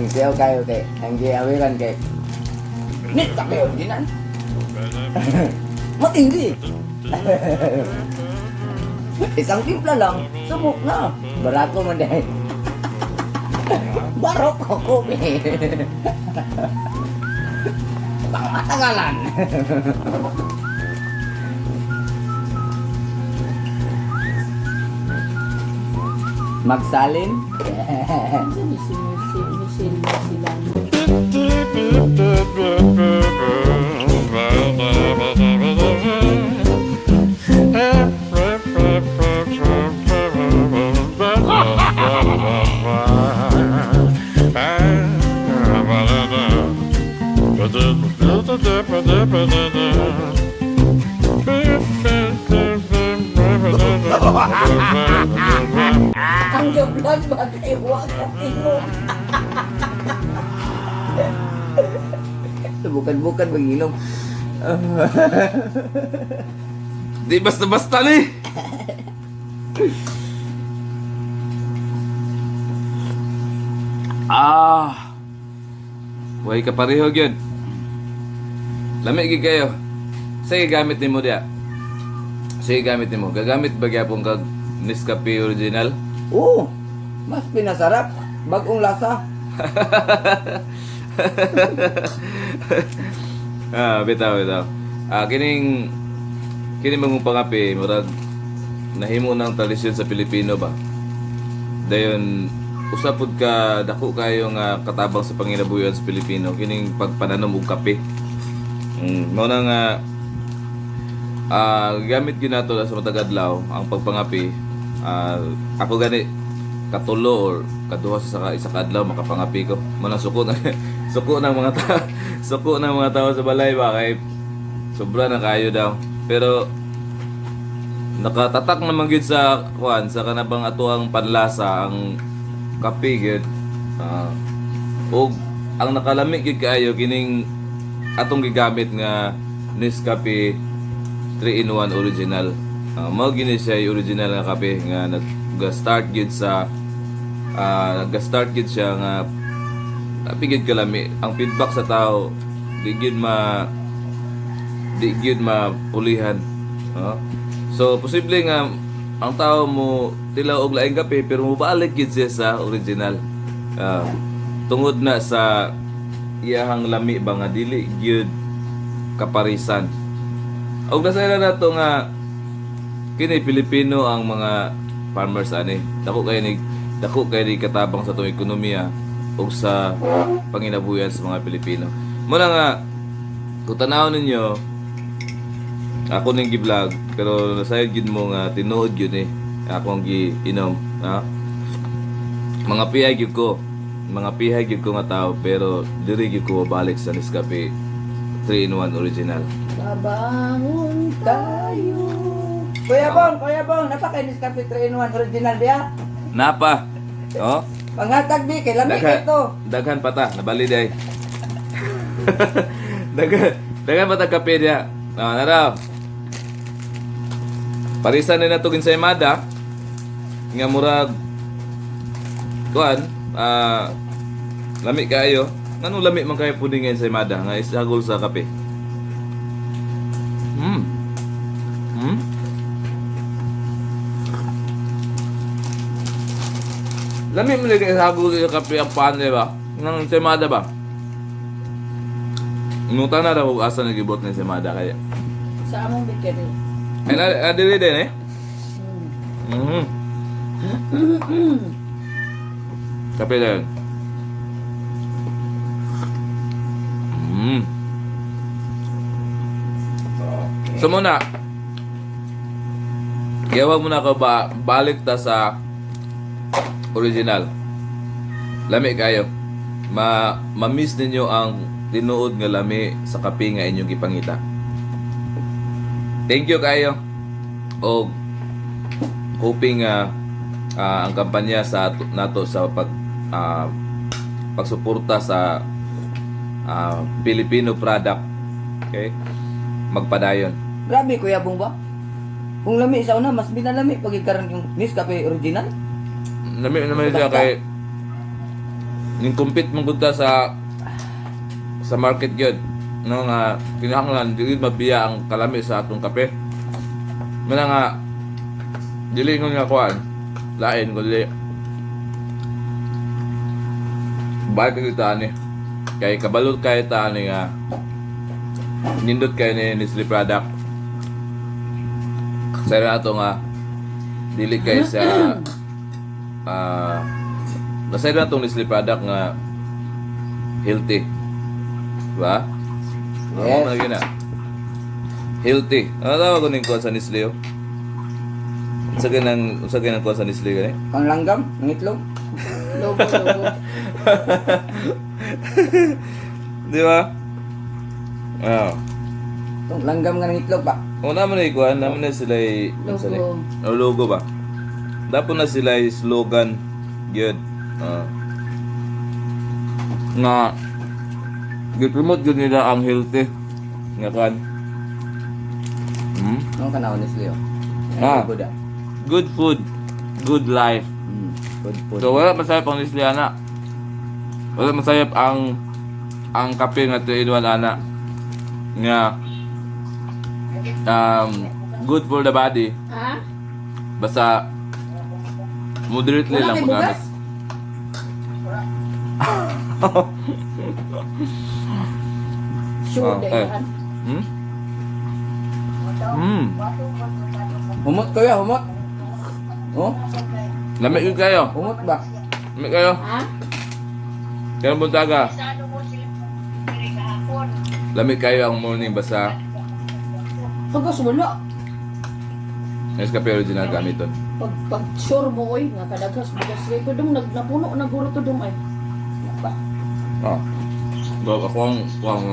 Ang tiyaw kayo kay ang giawiran kay Nescafe original. Matindi. Isang timpla lang, subok na. Barako man dahil. Barako kopi. Pangmatagalan. Magsalin? Ano ni si Michelle Silano? Ang vlog ba kay Waka Timo? Bukan-bukan maginom. Di basta-basta ni. Ah. Way ka pareho gyud. Lami gyud kayo. Sige gamit nimo diya. Sige gamit nimo. Gagamit ba gyapon kag Nescafe original? Oo, mas pinasarap. Bagong lasa. Ah, bitaw bitaw. Ah, kining kini mong pangape murag nahimo ng tradisyon sa Pilipino ba. Dayon usa pud ka dako kayo nga katabang sa panginabuhian sa Pilipino kining pagpananom og kape. Mao na nga gamit gyud nato sa matag adlaw ang pagpangape. Ah, ako gani katulo or kaduha sa isa ka adlaw makapangapi ko. Mao na suko na suko ng mga tao, suko ng mga tao sa balay ba kay sobra na kayo daw. Pero nakatatak naman gyud sa kuan sa kanabang ato ang panlasa ang kape gyud. Ah, og ang nakalami gyud kaayo kining atong gigamit nga Nescafe 3-in-1 original. Mao gini siya yung original nga kape nga nag-start gyud sa nag-start gyud siya nga kape gyud kalami. Ang feedback sa tao di gyud mapulihan. No? So posible nga ang tao mo tilaw og laing kape pero mobalik gyud siya sa original. Ah, tungod na sa iyahang lami ba nga dili gyud kaparisan. Og nasayran nato nga kini Pilipino ang mga farmers ani. Dako kay ni katabang sa atong ekonomiya ug sa panginabuhian sa mga Pilipino. Muna nga kung tan-awon ninyo ako ning gi-vlog pero nasayod gyud mo nga tinuod gyud eh ako ang gi-inom ha. Mga pihay gyud ko. Mga pihay gyud ko nga tao pero diri gyud ko balik sa Nescafe 3-in-1 original. Babangon tayo. Kuya Bong, napakainis Nescafe 3 in 1 original diya. Napa. Oh? Pangatag di, kay lami Daghan, ito. daghan pa ta, nabali day. Daghan, daghan pa ta kape diya. Ah, naraw. Parisan na nato ensaymada nga murag kuan, lami kaayo. Nganong lami man kayo puding nga ensaymada nga isagol sa kape? Lami mo lagi isagol sa kape ang pan, di ba? Nang ensaymada ba? Inuta na raw kung asa nagibot ng ensaymada kaya. Sa among bakery. Ay, na, dili din eh. Kape na yun. So muna, gawag muna ako ba, balik ta sa original. Lami kayo. Ma-miss ninyo ang tinuod nga lami sa kape nga inyong gipangita. Thank you kayo. Og hoping nga ang kampanya sa nato sa pagsuporta sa Filipino product. Okay? Magpadayon. Grabe, Kuya Bong ba? Kung lami sa una, mas binalami pag ikaroon yung Nescafe original. Lami naman siya kay Ning compete man gud ta sa market gyud. No nga kinahanglan dili mabiya ang kalami sa atong kape. Muna nga dili ingon nga kuan lain kundi balik gyud ta ani. Kay kabalot kay ta ani nga nindot kay ni Nestle product. Sa ato nga dili kay sa basta na itong Nestle product nga healthy. Diba? Yes. Ano na. Healthy. Ano tawag ko ning kuwan sa Nestle, oh? Sa ganang kuwan sa Nestle gani? Panglanggam, ng itlog. Logo, logo. Di ba? Ah. Itong langgam nga ng itlog ba? Kung naman ay kuwan, naman na sila ay Logo. Oh, logo ba? Dapat na sila ay slogan. Good. Ah. Nga gipromote gyud nila ang healthy nga kuwan. Nung kanahon ni Leo. Ah. Good ah. Good food, good life. Good food. So wala masayap ang Nestle ana. Wala masayap ang kape nga 3 in 1 ana. Nga good for the body. Ha? Basta moderately Wala lang kay paggamit. bugas? Sure, Oh, eh. dahil. Humot kuya, humot. Oh, Lamig yun kayo. humot ba? Lamig kayo. Ha? Kaya buntaga. Lamig kayo ang morning basta Pagkas wala. Nescafe original gamiton. Pag sure mo oy nga kadaghas bugas kay ko dong nagnapuno na guro to dong ay. Ba? Oh. Go ako ang ako ang